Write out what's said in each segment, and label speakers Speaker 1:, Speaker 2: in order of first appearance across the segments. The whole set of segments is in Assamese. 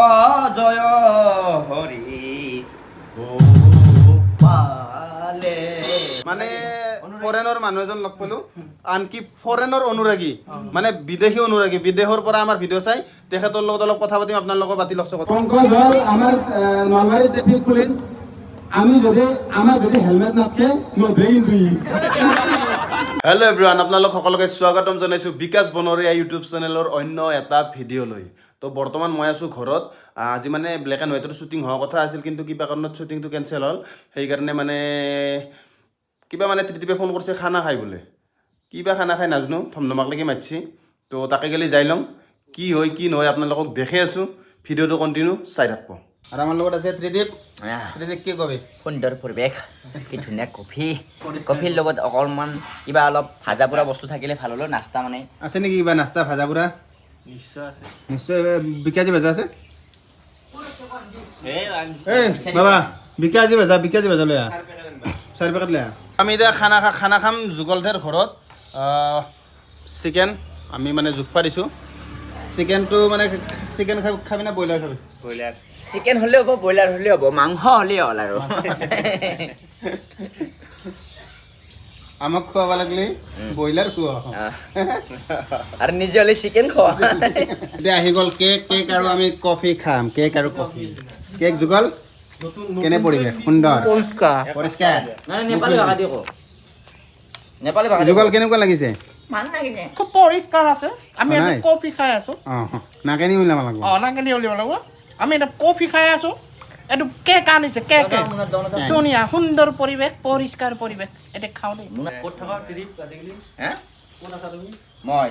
Speaker 1: অজয় হৰি গোপালে।
Speaker 2: মানে ফৰেনৰ মানুহ এজন লগ পালো, আনকি ফৰেনৰ অনুৰাগী, মানে বিদেশী অনুৰাগী, বিদেশৰ পৰা আমাৰ ভিডিঅ' চাই। তেখেতৰ লগত অলপ কথা পাতিম, আপোনালোকৰ পাতি লওক কথা।
Speaker 3: পংকজ হ'ল আমাৰ নলবাৰী ট্ৰেফিক পুলিচ। আমি যদি আমাৰ যদি হেলমেট নাথাকে, নধৰে কিন্তু ই।
Speaker 2: হেল্ল' এভৰিৱান, আপোনালোক সকলোকে স্বাগতম জনাইছোঁ বিকাশ বনৰীয়া ইউটিউব চেনেলৰ অন্য এটা ভিডিঅ'লৈ। তো বৰ্তমান মই আছোঁ ঘৰত। আজি মানে ব্লেক এণ্ড হোৱাইটৰ শ্বুটিং হোৱা কথা আছিল, কিন্তু কিবা কাৰণত শ্বুটিংটো কেঞ্চেল হ'ল। সেইকাৰণে মানে কিবা মানে ত্ৰিদীপে ফোন কৰিছে, খানা খাই বোলে। কিবা খানা খাই নাজানো, ধমধমাক লাগি মাতিছে। তো তাকে গ'লে যাই ল'ম, কি হয় কি নহয় আপোনালোকক দেখে আছোঁ। ভিডিঅ'টো কণ্টিনিউ চাই থাকিব।
Speaker 3: আৰু আমাৰ লগত আছে ত্ৰিদীপ। ত্ৰিদীপ, কি কবি?
Speaker 1: সুন্দৰ পৰিৱেশ, কি ধুনীয়া কফি। কফিৰ লগত অকণমান কিবা অলপ ভাজা পোৰা বস্তু থাকিলে ভাল হ'লো নাস্তা মানে।
Speaker 3: আছে নেকি কিবা নাস্তা ভাজা পুৰা?
Speaker 4: নিশ্চয় আছে।
Speaker 3: নিশ্চয় বিকাজী ভাজা আছে। এই বাবা, বিকাজী ভাজা, বিকাজী ভাজা লৈ আহ, 4 পেকেট লৈ আহ।
Speaker 2: আমি এতিয়া খানা খাম যুগলঠেৰ ঘৰত। চিকেন আমি মানে জোখপা দিছোঁ।
Speaker 3: চিকেনটো মানে চিকেন খাবি না ব্ৰইলাৰ খাবি?
Speaker 4: ব্ৰইলাৰ।
Speaker 1: চিকেন হ'লেও হ'ব, ব্ৰইলাৰ হ'লেও হ'ব, মাংস হ'লেই হ'ল আৰু।
Speaker 3: আমাক খুৱাব লাগিলে ব্ৰইলাৰ খুৱা।
Speaker 1: আৰু নিজে হ'লে চিকেন খোৱা।
Speaker 3: এতিয়া আহি গ'ল কেক। কেক আৰু আমি কফি খাম, কেক আৰু কফি। কেক যুগল, কেনে পৰিৱেশ? সুন্দৰ, পৰিষ্কাৰ।
Speaker 1: মানে নেপালী ভাষা দি কওঁ, নেপালী ভাষা দি।
Speaker 3: যুগল, কেনেকুৱা লাগিছে?
Speaker 1: ভাল লাগিছে।
Speaker 5: খুব পৰিষ্কাৰ আছে। আমি
Speaker 3: নাই।
Speaker 5: এটা কফি খাই আছো।
Speaker 3: অঁ, নাকেনি মিলাব লাগিব।
Speaker 5: অঁ, নাকেনি উলিয়াব লাগিব। আমি এটা কফি খাই আছো, এইটো কেক আনিছে, কেক। ধুনীয়া সুন্দৰ পৰিৱেশ, পৰিষ্কাৰ পৰিৱেশ। এতিয়া খাওঁ দেই।
Speaker 4: ক'ত থাকা ত্ৰিদীপ আজিকালি?
Speaker 1: হা?
Speaker 4: ক'ত আছা তুমি?
Speaker 1: মই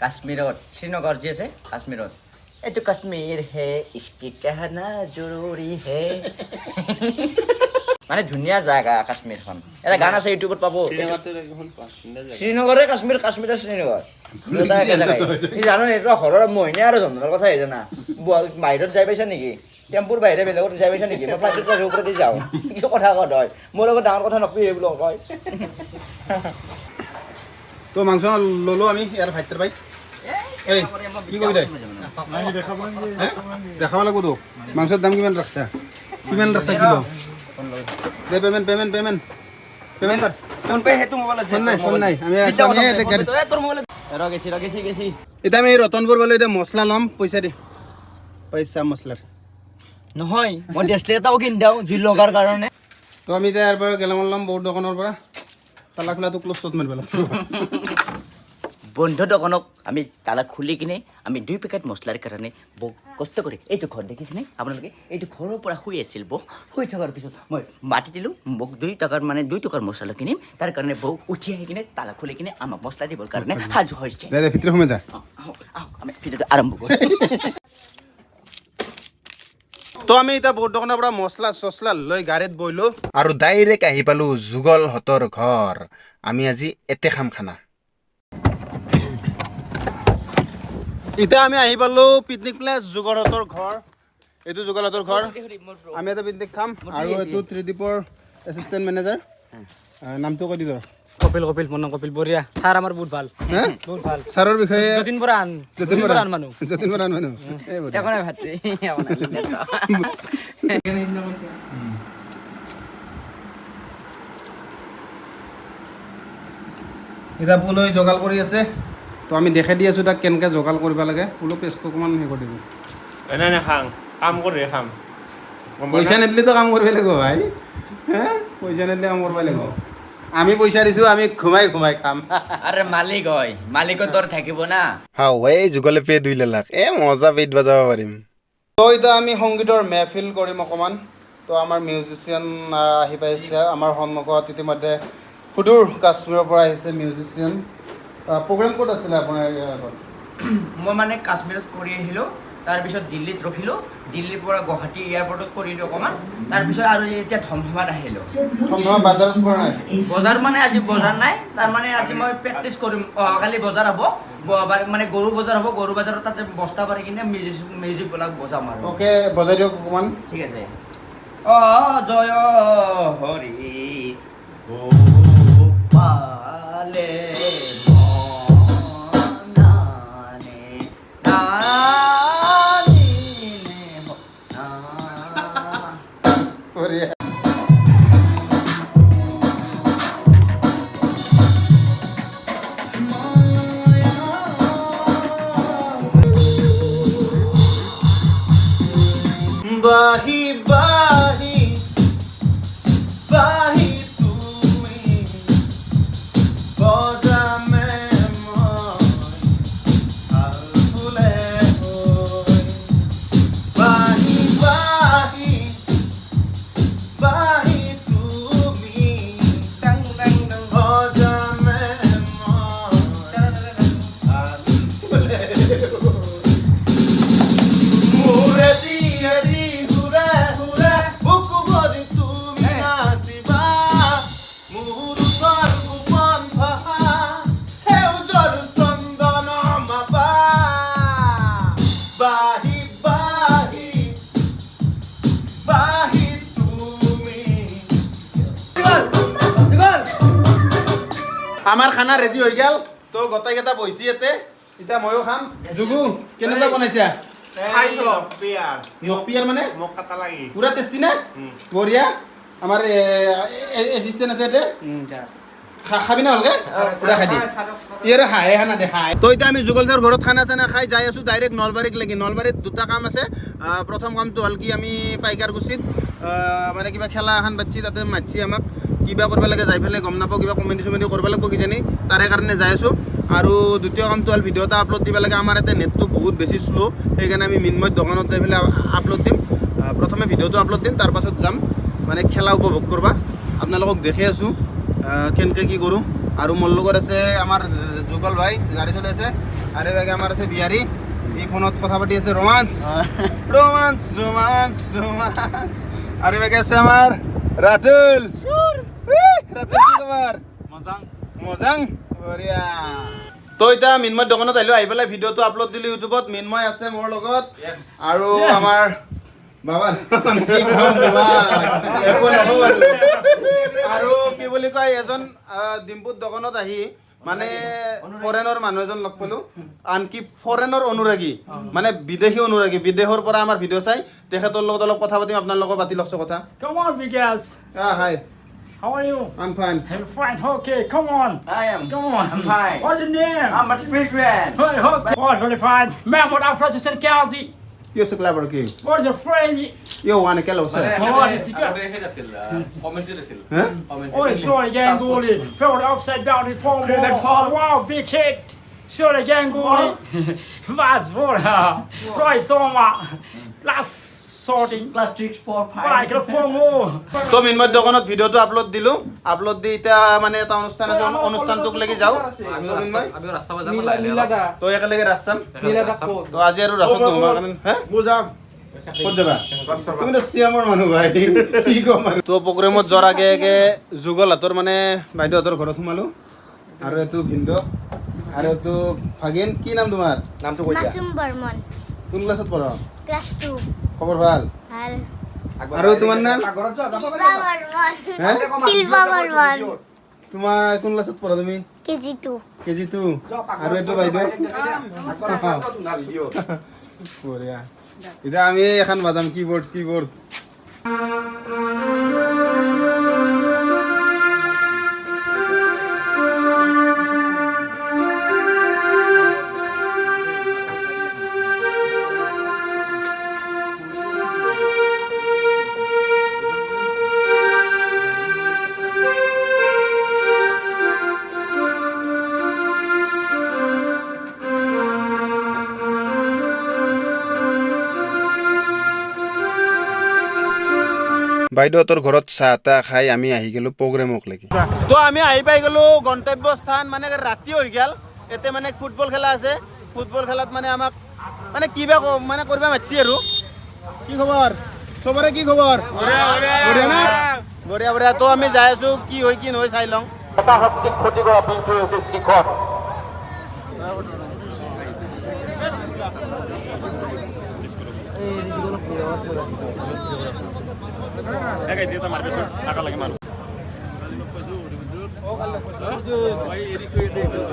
Speaker 1: কাশ্মীৰত, শ্ৰীনগৰ যি আছে কাশ্মীৰত। এইটো কাশ্মীৰ হে, ইছকি কহনা জৰুৰী হে। মানে ধুনীয়া জাগা কাশ্মীৰখন। এটা গান আছে, ইউটিউবত পাব।
Speaker 4: শ্ৰীনগৰটো দেখোন ধুনীয়া জেগা।
Speaker 1: শ্ৰীনগৰে কাশ্মীৰ, কাশ্মীৰে শ্ৰীনগৰ, দুয়োটা একে জেগাই। সি জানো, এইটো ঘৰৰ মহিলা আৰু ধৰণৰ কথাই জানা। বাহিৰত যাই পাইছা নেকি? টেম্পুৰ বাহিৰে বেলেগত যাই পাইছা নেকি? মই ফ্লাইটত ওপৰতে যাওঁ। কি কথা কয় তই? মোৰ লগত ডাঙৰ কথা নকবি বোলো কয়।
Speaker 3: তো মাংস ল'লো আমি ইয়াৰ ভাইটিৰ পাই। এই কি কবি তই? হে? দেখাব লাগিব তোক। মাংসৰ দাম কিমান ৰাখছা? কিমান ৰাখছা কিলো দে। পেমেণ্ট, পেমেণ্ট, পেমেণ্ট, পেমেণ্ট কৰ।
Speaker 1: ফোন পে সেইটো মোবাইল আছে।
Speaker 3: ফোন নাই, ফোন নাই। আমি ইয়াতে
Speaker 1: তোৰ মোবাইল ৰ গেছি, ৰ গেছি গেছি।
Speaker 3: এতিয়া আমি ৰতনপুৰ গ'লে এতিয়া মছলা ল'ম। পইচা দি, পইচা মছলাৰ।
Speaker 1: নহয়, মই ডেছলি এটাও কিনি দিওঁ জুই লগাৰ কাৰণে।
Speaker 3: তো আমি এতিয়া ইয়াৰ পৰা গেলামাল ল'ম বহুত দোকানৰ পৰা। তালা খোলাটো ক্ল'জ শ্বট মাৰিব লাগিব।
Speaker 1: বন্ধ দোকানক আমি তালা খুলি কিনে আমি 2 পেকেট মছলাৰ কাৰণে বৌ কষ্ট কৰি। এইটো ঘৰ দেখিছেনে আপোনালোকে? এইটো ঘৰৰ পৰা শুই আছিল বৌ। শুই থকাৰ পিছত মই মাতি দিলোঁ বৌক, 2 টকাৰ মানে 2 টকাৰ মছলা কিনিম। তাৰ কাৰণে বৌ উঠি আহি কিনে তালা খুলি কিনে আমাক মছলা দিবৰ কাৰণে সাজু হৈছে।
Speaker 3: দে দে, ভিতৰে সোমাই যা।
Speaker 1: অঁ, আহক আহক, আমি ভিডিঅ'টো আৰম্ভ কৰোঁ।
Speaker 3: তো আমি এতিয়া বহুত দোকানৰ পৰা মছলা চছলা লৈ গাড়ীত বহিলোঁ আৰু ডাইৰেক্ট আহি পালোঁ যুগলহঁতৰ ঘৰ। আমি আজি এতে খাম খানা। এতিয়া আমি আহি পালোঁ পিকনিক প্লেচ, যুগলহঁতৰ ঘৰ। এইটো যুগলহঁতৰ ঘৰ। আমি এটা পিকনিক খাম। আৰু এইটো ত্ৰিদীপৰ এছিষ্টেণ্ট মেনেজাৰ, নামটো কৈ দি তোৰ।
Speaker 6: কপিল, কপিল, মোৰ নাম কপিল বঢ়িয়া। ছাৰ আমাৰ বহুত ভাল।
Speaker 3: হে?
Speaker 6: বহুত ভাল।
Speaker 3: ছাৰৰ বিষয়ে।
Speaker 6: যতীন বৰা আন।
Speaker 3: যতীন বৰা।
Speaker 6: আন মানুহ।
Speaker 3: যতীন বৰা মানুহ, এই বঢ়িয়া।
Speaker 1: একো নাই ভাতৃ, একো নাই।
Speaker 3: এতিয়া পুলৈ যোগাৰ কৰি আছে। তো আমি দেখাই দি আছোঁ তাক কেনেকৈ যোগাৰ কৰিব লাগে। পুলো পেষ্টটো অকণমান সেই কৰি দিবি।
Speaker 4: এনে এনে খাং কাম কৰি খাম, গম পালা?
Speaker 3: পইচা নিদিলেতো কাম কৰিব লাগিব ভাই। হে, পইচা নিদিলে কাম কৰিব লাগিব। আমি পইচা দিছোঁ, আমি ঘুমাই ঘুমাই খাম।
Speaker 1: আৰে মালিক হয়, মালিকৰ দৰ থাকিব না।
Speaker 3: হাও, এই যুগলে পে 2 লাখ, এ মজা পেট বজাব পাৰিম। তো এতিয়া আমি সংগীতৰ মেহফিল কৰিম অকণমান। তো আমাৰ মিউজিচিয়ান আহি পাইছে আমাৰ সন্মুখত ইতিমধ্যে। সুদূৰ কাশ্মীৰৰ পৰা আহিছে মিউজিচিয়ান। প্ৰগ্ৰেম ক'ত আছিলে আপোনাৰ ইয়াৰ আগত?
Speaker 1: মই মানে কাশ্মীৰত কৰি আহিলোঁ, তাৰপিছত দিল্লীত ৰখিলোঁ, দিল্লীৰ পৰা গুৱাহাটী এয়াৰপৰ্টত কৰিলোঁ অকণমান, তাৰপিছত আৰু এতিয়া ধমধমাত আহিলোঁ।
Speaker 3: ধমধমা বজাৰত কৰা নাই?
Speaker 1: বজাৰ মানে আজি বজাৰ নাই, তাৰমানে আজি মই প্ৰেক্টিচ কৰিম। অহাকালি বজাৰ হ'ব, মানে গৰু বজাৰ হ'ব। গৰু বজাৰত তাতে বস্তা পাৰি কিনে মিউজিকবিলাক বজাম আৰু।
Speaker 3: অ'কে, বজাই দিয়ক অকণমান।
Speaker 1: ঠিক আছে। অ জয় হৰি গোপালে মনানে নানিনে।
Speaker 2: বাহি বাহি বাহি তুমি বজামে মই আলফুলে হৈ বাহি বাহি বাহি তুমি বজামে মই আলফুলে মোৰে দিয়েৰি হুৰে হুৰে বুকু ভৰি তুমি নাচিবা মোৰ ওচৰ গোপন ভাষা সেউজৰ চন্দন মাপা বাহি বাহি বাহি তুমি। আমাৰ খানা ৰেডি হৈ গ'ল। তো গোটেইকেইটা বহিছি ইয়াতে, এতিয়া ময়ো খাম। জুগু, কেনেকুৱা বনাইছা?
Speaker 4: খাইছো।
Speaker 2: নকপিয়াৰ মানে
Speaker 4: মোক কাটা লাগি।
Speaker 2: পুৰা টেষ্টি না? বঢ়িয়া। আমাৰ এছিষ্টেণ্ট আছে ইয়াতে। খাবি না ভালকে? পুৰা খাই দি। ইয়াৰে হাঁহে খানা দে হাঁহে। তো এতিয়া আমি যুগল ছাৰ ঘৰত খানা চানা খাই যাই আছোঁ ডাইৰেক্ট নলবাৰীক লাগি। নলবাৰীত দুটা কাম আছে। প্ৰথম কামটো হ'ল কি, আমি পাইকাৰকুছিত মানে কিবা খেলা এখন পাতছি, তাতে মাতছি আমাক। কিবা কৰিব লাগে যাই পেলাই গম নাপাওঁ, কিবা কমেডি চমেডি কৰিব লাগিব কিজানি, তাৰে কাৰণে যাই আছোঁ। আৰু দ্বিতীয় কামটো হ'ল ভিডিঅ' এটা আপলোড দিব লাগে। আমাৰ ইয়াতে নেটটো বহুত বেছি শ্ল', সেইকাৰণে আমি মিন্ময়ৰ দোকানত যাই পেলাই আপলোড দিম। প্ৰথমে ভিডিঅ'টো আপলোড দিম, তাৰপাছত যাম মানে খেলা উপভোগ কৰবা। আপোনালোকক দেখি আছোঁ কেনেকৈ কি কৰোঁ। আৰু মোৰ লগত আছে আমাৰ যুগল ভাই, গাড়ী চলাই আছে। আৰু এইভাগে আমাৰ আছে বিহাৰী, ই ফোনত কথা পাতি আছে, ৰোমাঞ্চ ৰোমাঞ্চ ৰোমাঞ্চ ৰোমাঞ্চ। আৰু এইভাগে আছে আমাৰ ৰাতুল। ৰাতুল, কি খবৰ? মজাং, বঢ়িয়া। তো এতিয়া মিন্ময় দোকানত আহিলোঁ, আহি পেলাই ভিডিঅ'টো আপলোড দিলোঁ ইউটিউবত। মিন্ময় আছে মোৰ লগত আৰু আমাৰ বাবা, কি ক'ম তোমাক, একো নকওঁ আৰু। আৰু কি বুলি কয়, এজন ডিম্পুৰ দোকানত আহি মানে ফৰেনৰ মানুহ এজন লগ পালোঁ, আনকি ফৰেনৰ অনুৰাগী, মানে বিদেশী অনুৰাগী, বিদেশৰ পৰা আমাৰ ভিডিঅ' চাই। তেখেতৰ লগত অলপ কথা পাতিম, আপোনাৰ লগত পাতি লওকচোন কথা।
Speaker 7: Come on, Vikas.
Speaker 2: Hi.
Speaker 7: How are you?
Speaker 2: I'm fine.
Speaker 7: I'm fine. Okay, come on.
Speaker 1: I am.
Speaker 7: Come on.
Speaker 1: I'm fine.
Speaker 7: What's your name?
Speaker 1: I'm a rich man.
Speaker 7: Hey, okay. Oh, very fine. Mahmoud Afras Hussein Kazi.
Speaker 2: You so clever, okay?
Speaker 7: What's your friend?
Speaker 2: You want to kill us?
Speaker 7: Oh, this is good.
Speaker 2: Huh?
Speaker 7: Oh, it's Surely Ganguly. Fell upside down in four more. Wow, big hit. Surely Ganguly. Mas Bora. Roy Soma. Last sorting.
Speaker 1: Class 6, 4, 5.
Speaker 7: Right, four more.
Speaker 2: তো মিন্ময় দোকানত ভিডিঅ'টো আপলোড দিলোঁ। আপলোড দি এতিয়া মানে এটা অনুষ্ঠান আছে, অনুষ্ঠানটোক লাগি যাওঁ। তো মিন্ময়, তো একেলগে ৰাস চাম। তো আজি আৰু ৰাসত নোসোমোৱাৰ কাৰণে হে ক'ত যাবা তুমি? তো চিয়ামৰ মানুহ ভাই, কি ক'ম আৰু। তো প্ৰগ্ৰেমত যোৱাৰ আগে আগে যুগলহঁতৰ মানে বাইদেউহঁতৰ ঘৰত সোমালোঁ। আৰু এইটো ভিনদেউ আৰু এইটো ভাগিন। কি নাম তোমাৰ? নামটো কৈ দিয়া।
Speaker 8: মাছুম বৰ্মন।
Speaker 2: কোন ক্লাছত পঢ়?
Speaker 8: ক্লাছ 2।
Speaker 2: খবৰ ভাল?
Speaker 8: ভাল।
Speaker 2: আৰু তোমাৰ নাম?
Speaker 8: শিল্পা বৰ্মন।
Speaker 2: হে?
Speaker 8: শিল্পা বৰ্মন।
Speaker 2: তোমাৰ কোন ক্লাছত পঢ়া তুমি?
Speaker 8: কেজি 2।
Speaker 2: কেজি 2। আৰু এইটো বাইদেউ। বঢ়িয়া। এতিয়া আমি এখন বাজাম কিবৰ্ড। কিবৰ্ড। বাইদেউহঁতৰ ঘৰত চাহ তাহ খাই আমি আহি গ'লো প্ৰগ্ৰেমক লাগি। তো আমি আহি পাই গ'লো গন্তব্য স্থান, মানে ৰাতি হৈ গ'ল। ইয়াতে মানে ফুটবল খেলা আছে। ফুটবল খেলাত মানে আমাক মানে কিবা মানে কৰিব মাতছি। আৰু কি খবৰ চবৰে? কি খবৰ? বঢ়িয়া না? বঢ়িয়া বঢ়িয়া। তো আমি যাই আছো, কি হয় কি নহয় চাই লওঁ।
Speaker 9: ক্ষতি কৰা বিলটো হৈছে শিখৰ।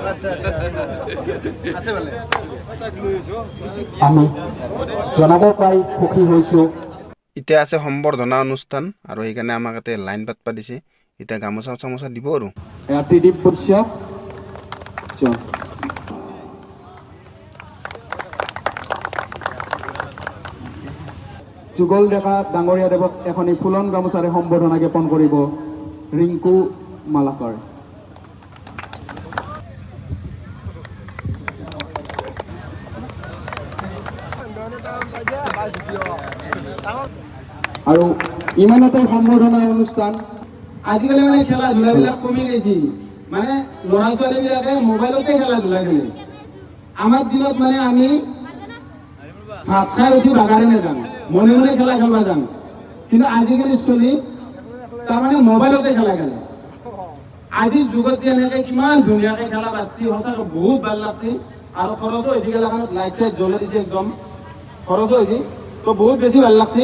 Speaker 2: আচ্ছা আছে ভালে।
Speaker 9: আমি জনাব পাই সুখী হৈছোঁ।
Speaker 2: এতিয়া আছে সম্বৰ্ধনা অনুষ্ঠান আৰু সেইকাৰণে আমাক ইয়াতে লাইন পাতবা দিছে। এতিয়া গামোচা চামোচা দিব আৰু।
Speaker 9: ত্ৰিদীপ বৈশ্য। যুগল ডেকা ডাঙৰীয়াদেৱক এখনি ফুলন গামোচাৰে সম্বৰ্ধনা জ্ঞাপন কৰিব ৰিংকু মালাকৰ। আৰু ইমানতে সম্বৰ্ধনা অনুষ্ঠান।
Speaker 3: আজিকালি মানে খেলা ধূলাবিলাক কমি গৈছে, মানে ল'ৰা ছোৱালীবিলাকে মোবাইলতে খেলা ধূলা খেলে। আমাৰ দিনত মানে আমি ভাত খাই উঠি বাগাৰে নাযাওঁ, মনে মনে খেলা খেলবা যাওঁ। কিন্তু আজিকালি চলি তাৰমানে মোবাইলতে খেলা খেলে। আজিৰ যুগত যে এনেকে কিমান ধুনীয়াকে খেলা পাতছি, সঁচাকে বহুত ভাল লাগছে। আৰু খৰচো হৈছে, খেলাখনত লাইট চাইট জ্বলাই দিছে, একদম খৰচো হৈছে, তো বহুত বেছি ভাল লাগছে।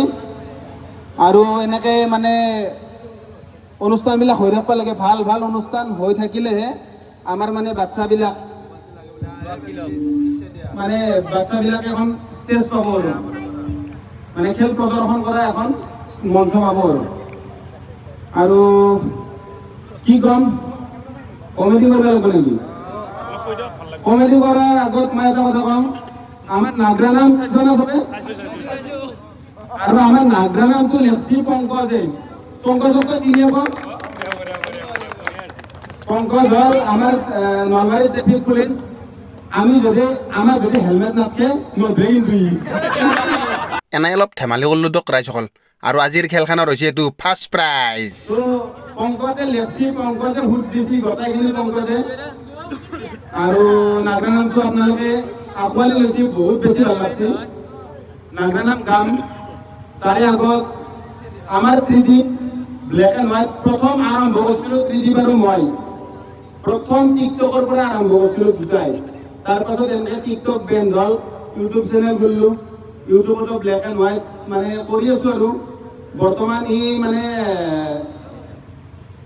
Speaker 3: আৰু এনেকে মানে অনুষ্ঠানবিলাক হৈ থাকিব লাগে। ভাল ভাল অনুষ্ঠান হৈ থাকিলেহে আমাৰ মানে বাচ্ছাবিলাক মানে বাচ্ছাবিলাকে এখন ষ্টেজ পাব আৰু মানে খেল প্ৰদৰ্শন কৰা এখন মঞ্চ পাব। আৰু কি ক'ম, কমেডি কৰিব লাগিব নেকি? কমেডি কৰাৰ আগত মই এটা কথা কম। আমাৰ নাগৰা নাম চাইছ না চবে? আৰু আমাৰ নাগৰা নামটো লেখছি পংকজে। পংকজক তো চিনি পাওঁ। পংকজ হ'ল আমাৰ নলবাৰী ট্ৰেফিক পুলিচ। আমি যদি আমাৰ যদি হেলমেট নাথাকে, নধৰে কিন্তু ই।
Speaker 2: এনে অলপ ধেমালি কৰিলোঁ দিয়ক ৰাইজসকল। আৰু আজিৰ খেলখনৰ হৈছে এইটো ফাৰ্ষ্ট প্ৰাইজ।
Speaker 3: তো পংকজে লেখছি, পংকজে সুত দিছি, গোটেইখিনি পংকজে। আৰু নাগৰা নামটো আপোনালোকে আঁকোৱালি লৈছে, বহুত বেছি ভাল লাগছে। নাগৰা নাম গাম, তাৰে আগত আমাৰ ত্ৰিদীপ ব্লেক এণ্ড হোৱাইট প্ৰথম আৰম্ভ কৰিছিলোঁ ত্ৰিদীপ আৰু মই। প্ৰথম টিকটকৰ পৰা আৰম্ভ কৰিছিলোঁ দুটাই। তাৰপাছত এনেকৈ টিকটক বেণ্ড হ'ল, ইউটিউব চেনেল খুলিলোঁ, ইউটিউবতো ব্লেক এণ্ড হোৱাইট মানে কৰি আছোঁ। আৰু বৰ্তমান ই মানে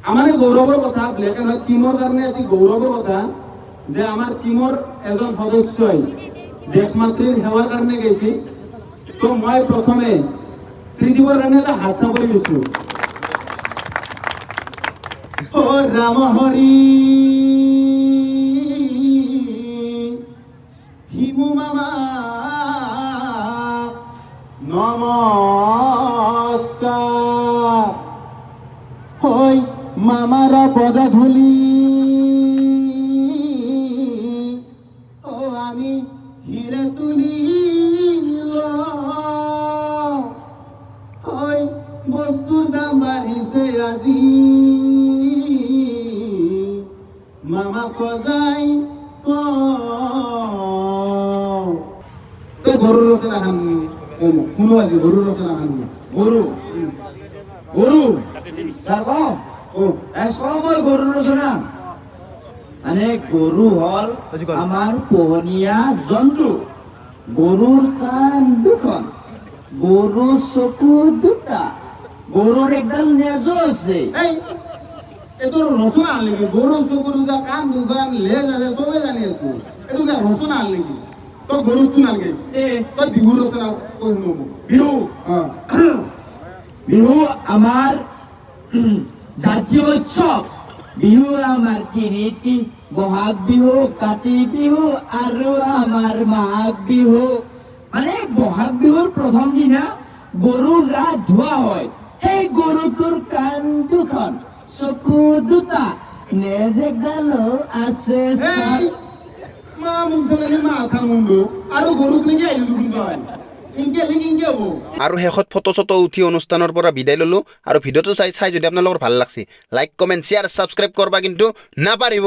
Speaker 3: আমাৰ গৌৰৱৰ কথা, ব্লেক এণ্ড হোৱাইট টীমৰ কাৰণে অতি গৌৰৱৰ কথা যে আমাৰ টীমৰ এজন সদস্যই দেশ মাতৃৰ সেৱাৰ কাৰণে গৈছে। তো মই প্ৰথমে ত্ৰিদীপৰ কাৰণে এটা হাত চাপৰি দিছোঁ। অ ৰাম হৰি হিমু মামা নমস্কাৰ, হৈ মামাৰ পদধূলি ও আমি হিৰে তুলি, হৈ বস্তুৰ দাম বাঢ়িছে আজি, মামা কজাই তই গৰুৰ ৰচনা খান শুনো আজি, গৰুৰ ৰচনা খান।
Speaker 1: গৰু, গৰু ছাৰ কওঁ।
Speaker 3: অ।
Speaker 1: কওঁ মই গৰুৰ ৰচনা। মানে গৰু হ'ল আমাৰ পোহনীয়া জন্তু। গৰুৰ কাণ দুখন, গৰুৰ চকু দুটা, গৰুৰ একডাল নেজো আছে।
Speaker 3: এই, এইটো ৰচনা হ'ল নেকি? গৰু চকু দুটা, কাণ দুখন, লেজ আছে, চবে জানে এইটো। এইটো কিবা ৰচনা হ'ল নেকি? তই গৰুৰটো নালগে, তই বিহুৰ ৰচনা কৈ শুনো মোক।
Speaker 1: বিহু।
Speaker 3: অ।
Speaker 1: বিহু আমাৰ জাতীয় উৎসৱ। বিহু আমাৰ তিনিটি, বহাগ বিহু, কাতি বিহু আৰু আমাৰ মাঘ বিহু। মানে বহাগ বিহুৰ প্ৰথম দিনা গৰু গা ধোৱা হয়। সেই গৰুটোৰ কাণ দুখন, চকু দুটা, নেজ একডালো আছে।
Speaker 3: এই মা মুখ চলে মাথা মুণ্ডু আৰু গৰুক নেকি আহিলো দেখোন তই। ইনকে লিংক ইনকে হ'ব।
Speaker 2: আৰু শেষত ফটো চটো উঠি অনুষ্ঠানৰ পৰা বিদায় ল'লোঁ। আৰু ভিডিঅ'টো চাই চাই যদি আপোনালোকৰ ভাল লাগছে, লাইক, কমেণ্ট, শ্বেয়াৰ, ছাবস্ক্ৰাইব কৰবা কিন্তু নাপাৰিব।